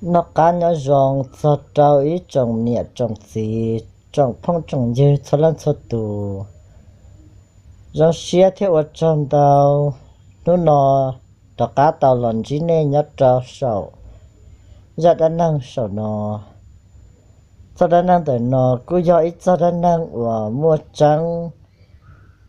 Noj qab nyob zoo txog rau ib tsoom niam tsoom txiv, tsoom phooj tsoom ywg txhua leej txhua tus. Zoo siab thiab ua tsaug ntau, hnub no rov qab tau los ntsib nej nyob rau saum zaj dab neeg saum no. Txoj dab neeg ntawm no kuj yog ib txoj dab neeg uas muaj tseeb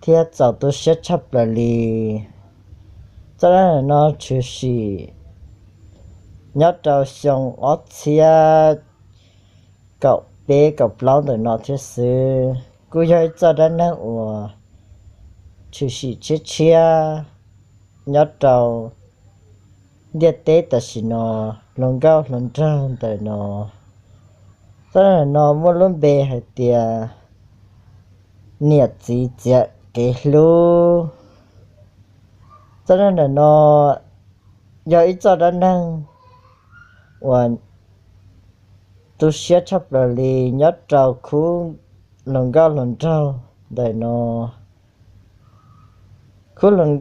thiab txaus tu siab tshaj plaws li. Txoj dab neeg no tshwm sim nyob rau xyoo ob txhiab kaum peb kaum plaub ntawm no thiab xwb. Kuj yog ib txoj dab neeg uas tshwm sim tshiab tshiab nyob rau ntiaj teb tam sim no, hluas nkauj hluas nraug ntawm no. Txoj dab neeg no muaj lub npe hais tias niam txiv txiav kev hlub. Txoj dab neeg ntawm no yog ib txoj dab neeg uas tu siab tshaj plaws li nyob rau khub hluas nkauj hluas nraug ntawm no. Khub hluas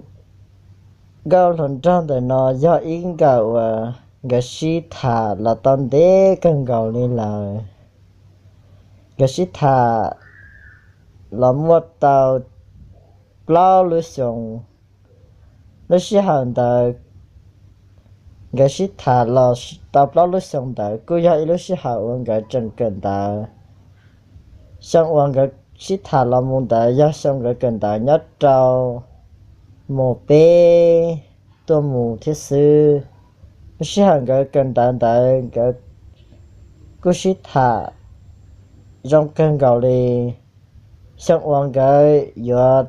nkauj hluas nraug ntawm no yog ib nkawm uas nkawd sib tham los tau ntev kawg nkaus li lawm. Nkawd sib tham los muaj tau plaub lub xyoo. Lub sij hawm ntawd nkawd sib tham los tau plaub lub xyoo ntawd kuj yog ib lub sij hawm uas nkawd tseem kawm ntawv. Xyoo uas nkawd sib tham los mus ntawd yog xyoo nkawd kawm ntawv nyob rau mos peb tuaj mus thiab xwb. Lub sij hawm nkawd kawm ntawv ntawd nkawd kuj sib tham zoo kawg nkaus li. Xyoo uas nkawd yuav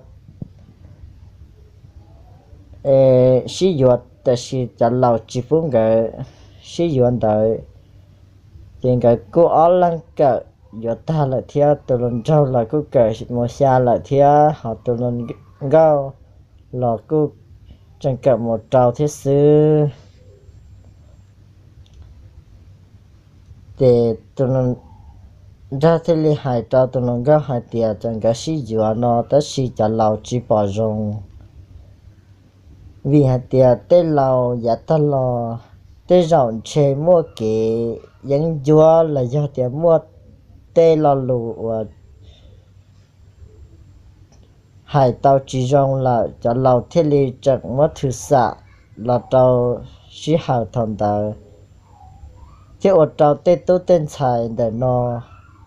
sib yuav tiam sis cov laus tsis pub nkawd sib yuav ntawd, ces nkawd kuj ob leeg kawm yuav tag lawm thiab, tus hluas nraug los kuj kawm mus xya lawm thiab, ho tus hluas nkauj los kuj tseem kawm mus rau thiab xwb. Ces tus hluas nraug thiaj li hais rau tus hluas nkauj hais tias kom nkawd sib yuav no tab sis cov laus tsis pom zoo, vim hais tias tej laus yav tag los tej zaum ntshe muaj kev yeeb ncuab los yog tias muaj tej lo lus uas hais tau tsis zoo lawm, cov laus thiaj li tseem muab thwm xam los rau sij hawm thaum ntawd, thiab ua rau tej tub tej ntxhais ntawm no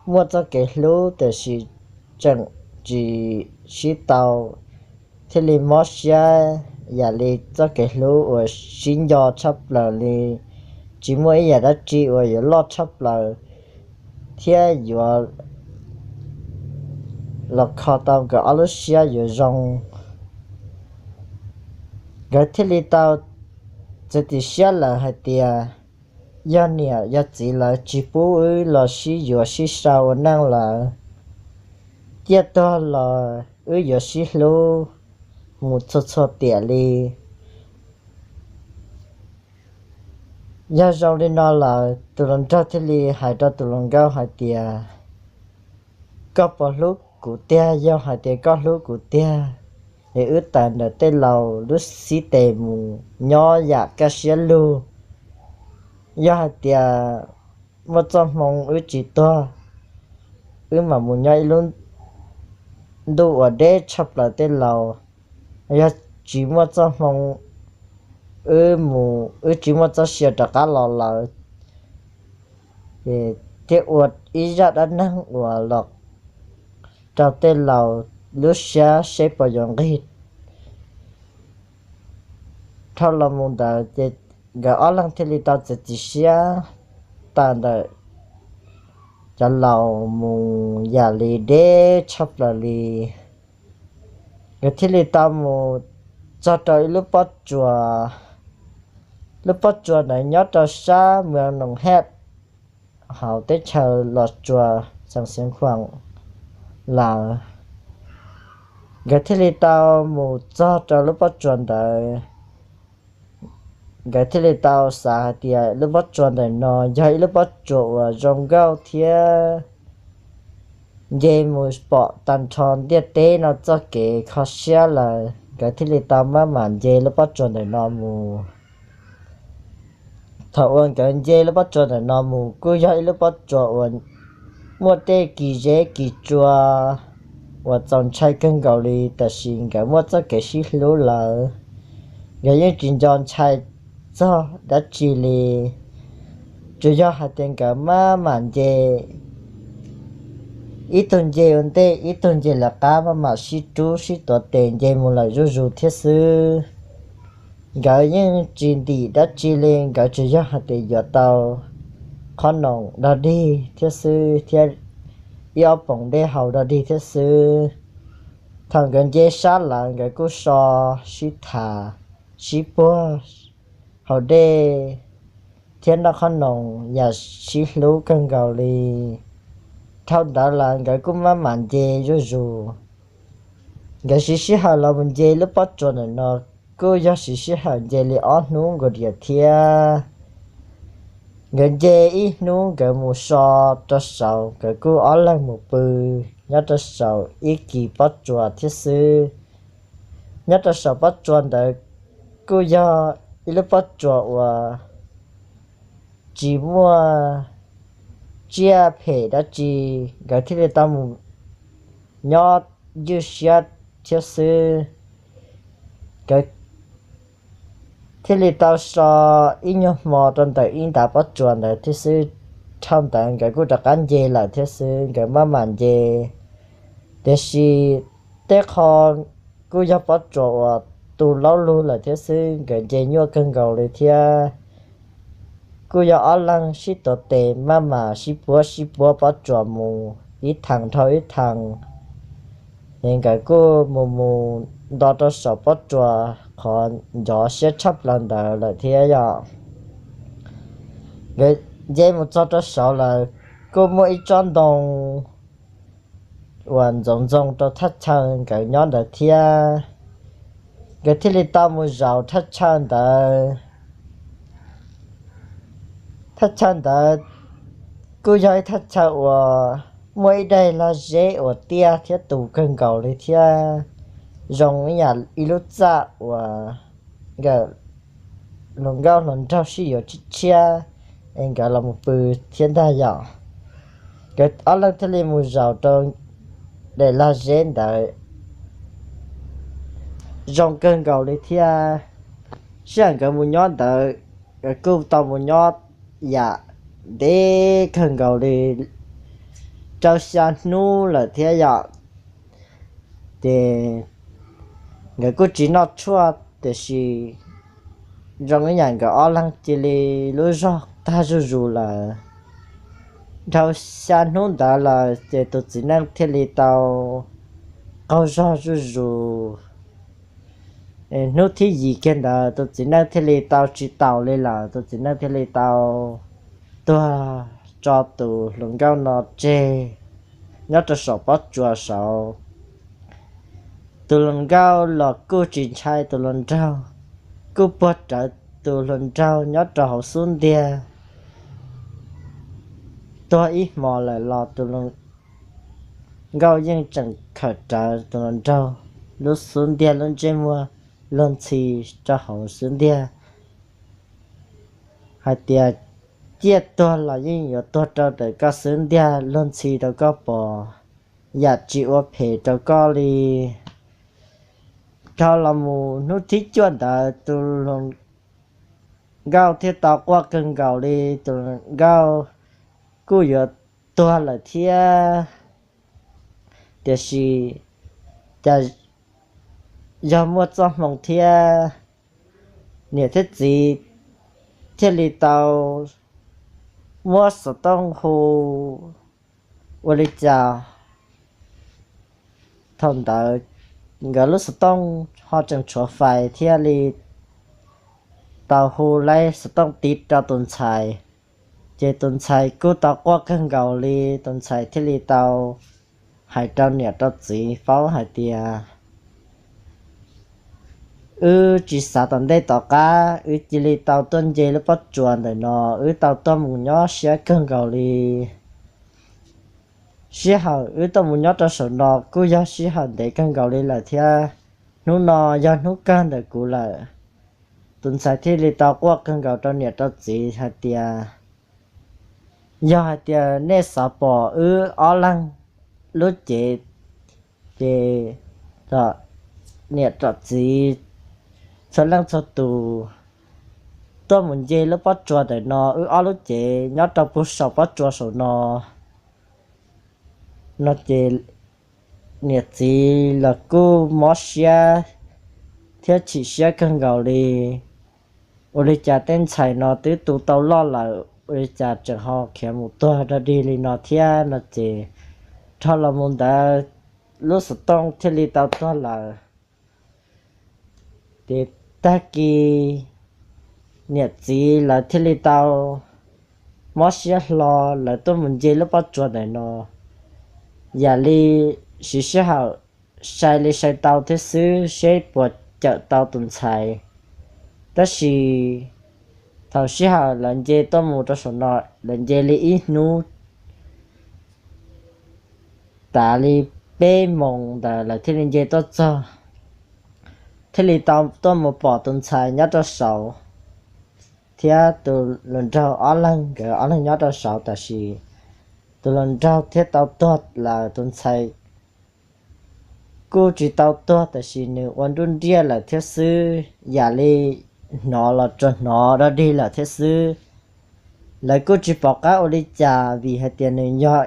muaj txoj kev hlub tiam sis tseem tsis sib tau, thiaj li mob siab yam li txoj kev hlub uas sib nco tshaj plaws li, tsis muaj ib yam dab tsi uas yuav loj tshaj plaws thiab yuav los kho tau nkawd ob lub siab yuav zoo. Nkawd thiaj li tau txiav txim siab lawm hais tias yog niam yog txiv lawv tsis pub wb los sib yuav sib sau ua neej lawm, ciaj tuag los wb yuav sib hlub mus txhua txhua tiam li. Yog zoo li no lawm, tus hluas nraug thiaj li hais rau tus hluas nkauj hais tias, koj puas hlub kuv tiag? Yog hais tias koj hlub kuv tiag, es wb tawm ntawm tej laus lub xib tes mus nyob yam kaj siab lug. Yog hais tias muaj txoj hmoo wb tsis tuag, wb mam mus nyob ib lub ntuj uas deb tshaj plaws tej laus. Yog tsis muaj txoj hmoo, wb mus wb tsis muaj txoj sia rov qab los lawm, ces thiaj ua ib zaj dab neeg uas los rau tej laus lub siab seb puas yuav nqig. Dhau los mus ntawd ces nkawd ob leeg thiaj li tau txiav txim siab tawm ntawm cov laus mus yam li deb tshaj plaws li. Nkawd thiaj li tau mus txog rau ib lub pob tsuas. Lub pob tsuas ntawd nyob rau sab Muas Noom Hej hauv teb chaws Los Tsuas xeev Xeev Khuam lawm. Nkawd thiaj li tau mus txog rau lub pob tsuas ntawd. Nkawd thiaj li tau xav hais tias lub pob tsuas ntawm no yog ib lub pob tsuas uas zoo nkauj thiab nce mus pom tag nrho ntiaj teb no txoj kev kho siab lawm, nkawd thiaj li tau maj mam nce lub pob tsuas ntawm no mus. Thaum uas nkawd nce lub pob tsuas ntawm no mus kuj yog ib lub pob tsuas uas muaj tej kis zeb kis tsua uas txaus ntshai kawg nkaus li, tab sis nkawd muaj txoj kev sib hlub lawm. Nkawd yeej tsis nco ntshai txog dab tsi li, tsuas yog hais tias nkawd maj mam nce, ib tug nce ua ntej ib tug nce lawv qab, maj mam sib rub sib tuav tes nce mus lawm zuj zus thiab xwb. Nkawd yeej tsis ntim dab tsi li, nkawd tsuas yog hais tias yuav tau qhob noom dog dig thiab xwb, thiab ib ob poom dej haus dog dig thiab xwb. Thaum nkawd nce sab lawm nkawd kuj so, sib tham, sib puag haus dej thiab noj qhob noom yam sib hlub kawg nkaus li. Dhau ntawd lawm nkawd kuj maj mam nce zuj zus. Nkawd siv sij hawm los mus nce lub pob tsuas ntawm no kuj yog siv sij hawm nce li ob hnub nkaus diam thiab. Nkawd nce ib hnub nkawd mus so rau saud, nkawd kuj ob leeg mus pw nyob rau saum ib kis pob tsuas thiab xwb. Nyob rau saum pob tsuas ntawd kuj yog ib lub pob tsuas uas tsis muaj tsiaj phem dab tsi, nkawd thiaj li tau mus nyob ywj siab thiab xwb. Nkawd thiaj li tau so ib nyuag hmo rau ntawm ib ntav pob tsuas ntawd thiab xwb. Dhau ntawd nkawd kuj rov qab nce lawm thiab xwb, nkawd maj mam nce. Tiam sis tej qho kuj yog pob tsuas uas tu laub lug lawm thiab xwb, nkawd nce nyuaj kawg nkaus li thiab. Kuj yog ob leeg sib tuav tes maj mam sib puab sib puab pob tsuas mus ib theem dhau ib theem, es nkawd kuj mus mus nto rau saum pob tsuas qhov ncov siab tshaj plaws ntawd lawm thiab yom. Nkawd nce mus txog rau saud lawm, kuj muaj ib tsob ntoo uas ntxoov ntxoo rau thaj chaw nkawd nyob ntawd thiab. Nkawd thiaj li tau mus zaum thaj chaw ntawd. Thaj chaw ntawd kuj yog ib thaj chaw uas muaj ib daim lag zeb uas tiaj thiab tus kawg nkaus li thiab, zoo ib yam ib lub txaj uas nkawd hluas nkauj hluas nraug sib yuav tshiab tshiab es nkawd los mus pw thiab ntag yom. Nkawd ob leeg thiaj li mus zaum rau daim lag zeb ntawd, zoo kawg nkaus li thiab. Sij hawm nkawd mus nyob ntawd, nkawd kuj tau mus nyob yam ntev kawg nkaus li rau xya hnub lawm thiab yom. Ces nkawd kuj tsis noj tshuaj, tiam sis zoo ib yam nkawd ob leeg cia li lub zog tag zuj zus lawm. Dhau xya hnub ntawd lawm ces tus txiv neej thiaj li tau qaug zog zuj zus. Hnub thib yim kiag ntawd tus txiv neej thiaj li tau tsis taus li lawm, tus txiv neej thiaj li tau tuag tso tus hluas nkauj no tseg nyob rau saum pob tsuas saud. Tus hluas nkauj los kuj tsis ntshai tus hluas nraug, kuj puag rawv tus hluas nraug nyob rau hauv xub ntiag. Tuag ib hmos lawm los tus hluas nkauj yeej tseem khawm rawv tus hluas nraug lub xub ntiag lub ntsej muag luag ntxhi rau hauv xub ntiag hais tias, ciaj tuag los yeej yuav tuag rau ntawm koj xub ntiag, luag ntxhi rau koj pom, yam tsis ua phem rau koj li. Dhau los mus hnub thib cuaj ntawd tus hluas nkauj thiaj tau quaj kawg nkaus li, tus hluas nkauj kuj yuav tuag lawm thiab. Tiam sis cas yog muaj txoj hmoo thiab, niam thiab txiv thiaj li tau muab xov tooj hu ua li cas. Thaum ntawd nkawd lub xov tooj ho tseem tshuav fais thiaj li tau hu laib xov tooj tiv rau tus ntxhais. Ces tus ntxhais kuj tau quaj kawg nkaus li, tus ntxhais thiaj li tau hais rau niam rau txiv paub hais tias, wb tsis xav tom ntej tom qab wb cia li tau tuaj nce lub pob tsuas ntawm no, wb tau tuaj mus nyob siab kawg nkaus li. Sij hawm wb tuaj mus nyob rau saum no kuj yog sij hawm ntev kawg nkaus li lawm thiab. Hnub no yog hnub kawg ntawm kuv lawm. tus ntxhais thiaj li tau quaj kawg nkaus rau niam rau txiv hais tias, yog hais tias nej xav pom wb ob leeg lub cev, ces niam txiv txhua leej txhua tus tuaj mus nce lub pob tsuas ntawm no, wb ob lub cev nyob rau puag saum pob tsuas saum no. No ces niam txiv los kuj mob siab thiab chim siab kawg nkaus li. Ua li cas tej ntxhais no twb tu tau loj lawm, ua li cas tseem ho khiav mus tuag dog dig li no thiab no ces, dhau los mus ntawd lub xov tooj thiaj li tau tuag lawm. Ces tag kis niam txiv lawv thiaj li tau mob siab hlo, lawv tuaj mus nce lub pob tsuas ntawm no, yam li siv sij hawm sai li sai tau thiab xwb seb puas cawm tau tus ntxhais. Tab sis thaum sij hawm lawv nce tuaj mus rau saum no, lawv nce li ib hnub, tas li peb moos ntawd lawv thiaj li nce tuaj txog, thiaj li tau tuaj mus pom tus ntxhais nyob rau saud thiab tus hluas nraug ob leeg, nkawd ob leeg nyob rau saud tab sis tus hluas nraug thiaj tau tuag lawm, tus ntxhais kuj tsis tau tuag tab sis nws ua nruj nriaj lawm thiab xwb, yam li hnov los tsuas hnov dog dig lawm thiab xwb. Lawv kuj tsis pom qab ua li cas vim hais tias nws yog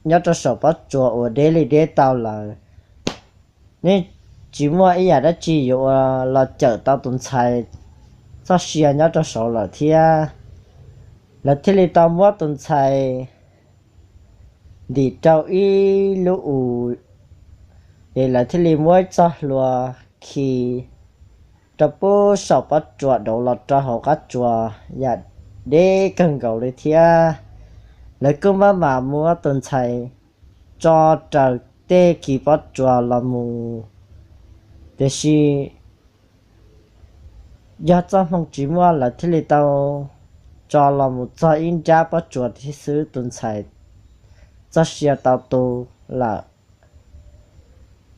nyob rau saum pob tsuas uas deb li deb tau lawm. Yeej tsis muaj ib yam dab tsi yuav ua los cawm tau tus ntxhais txoj sia nyob rau saud lawm thiab. Lawv thiaj li tau muab tus ntxhais ntim rau ib lub u, ces lawv thiaj li muab ib txoj hlua khi rau puag saum pob tsuas dav los rau hauv qab tsuas yam deb kawg nkaus li thiab. Lawv kuj maj mam muab tus ntxhais tso raws tej khi pob tsuas los mus, tiam sis yog txoj hmoo tsis muaj lawv thiaj li tau tso los mus txog ib nrab pob tsuas thiab xwb tus ntxhais txoj sia tau tu lawm.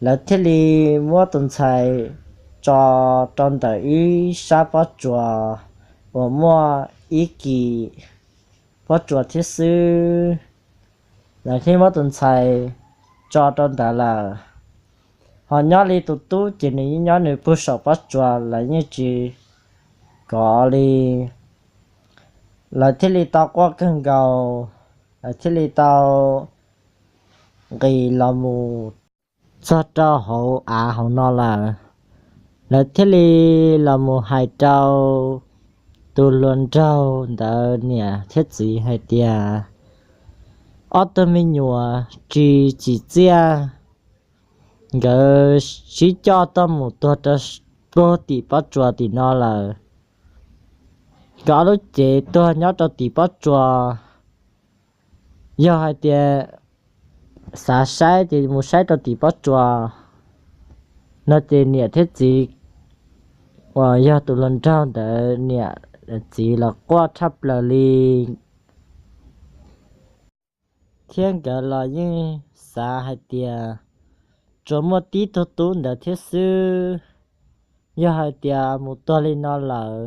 Lawv thiaj li muab tus ntxhais tso rau ntawm ib sab pob tsuas uas muaj ib kis pob tsuas thiab xwb. Lawv thiaj muab tus ntxhais tso rau ntawd lawm. Ho nyob li tus tub ces nws yeej nyob nws puag saum pob tsuas, lawv yeej tsis kov li. Lawv thiaj li tau quaj kawg nkaus, lawv thiaj li tau nqis los mus txog rau hauv av hauv no lawm. Lawv thiaj li los mus hais rau tus hluas nraug ntawd niam thiab txiv hais tias, ob tug me nyuam tsis tsim txiaj, nkawd sib coj tuaj mus tuag rau puag tim pob tsuas tim no lawm. Nkawd ob lub cev tuag nyob rau tim pob tsuas. Yog hais tias xav saib ces mus saib rau tim pob tsuas. No ces niam thiab txiv uas yog tus hluas nraug ntawd niam txiv los quaj tshaj plaws li, thiab nkawd los yeej xav hais tias tsuas muaj tib tug tub ntawd thiab xwb. Yog hais tias mus tuag li no lawm,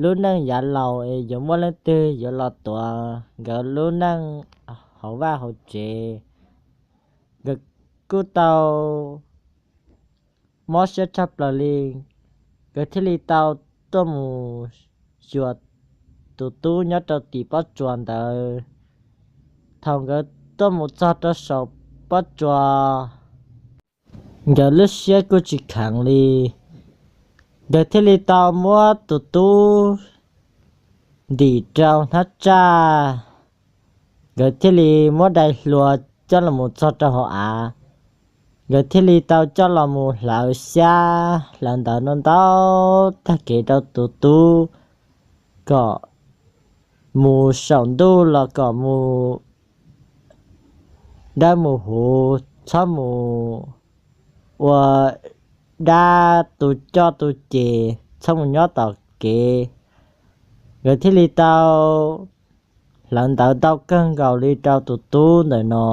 lub neej yav laus es yuav muaj leej twg yuav los tuav nkawd lub neej hauv vaj hauv tsev? Nkawd kuj tau mob siab tshaj plaws li, nkawd thiaj li tau tuaj mus xyuas tus tub nyob rau tim pob tsuas ntawd. Thaum nkawd tuaj mus txog rau saum pob tsuas, nkawd lub siab kuj tsis kheev li, nkawd thiaj li tau muab tus tub ntim rau hnab tsaj. Nkawd thiaj li muab dai hlua coj los mus txog rau hauv av. Nkawd thiaj li tau coj los mus hlawv xyab hlawv ntawv ntau ntau tag kev rau tus tub kom mus saum ntuj los kom mus dawb mus huv, txhob mus ua dab tu coj tu ces, txhob mus nyob tom kev. Nkawd thiaj li tau hlawv ntawv ntau kawg nkaus li rau tus tub ntawm no.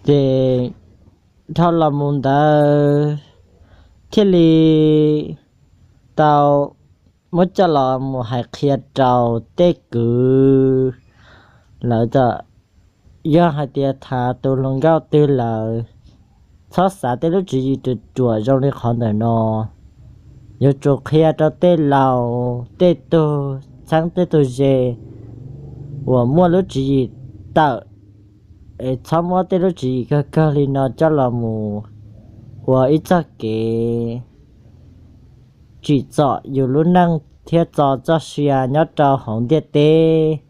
Ces dhau los mus ntawd, thiaj li tau muab coj los mus hais qhia rau tej kwv lawv tias, yog hais tias tham tus hluas nkauj twg lawm, txhob xav tej lub tswv yim ruam ruam zoo li qhov ntawm no. Yuav tsum qhia rau tej laus, tej tug txheeb tej tug ze uas muaj lub tswv yim tawm, es txhob muab tej lub tswv yim kawg kawg li no coj los mus ua ib txoj kev tsim txom yus lub neej thiab txo txoj sia nyob rau hauv ntiaj teb.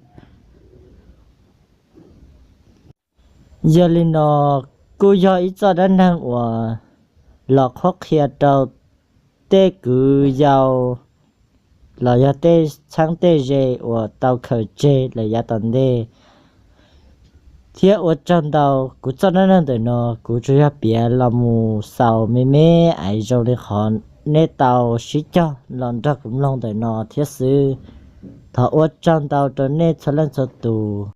Yog li no, kuj yog ib txoj dab neeg uas los qhuab qhia rau tej kwv yau los yog tej txheeb tej ze uas tau khaws tseg lawm yav tom ntej. Thiab ua tsaug ntau, kuv txoj dab neeg ntawm no kuv tsuas yog piav los mus xaus me me ais zoo li qhov nej tau sib cog los nrog kuv mloog ntawm no thiab xwb. Thov ua tsaug ntau rau nej txhua leej txhua tus.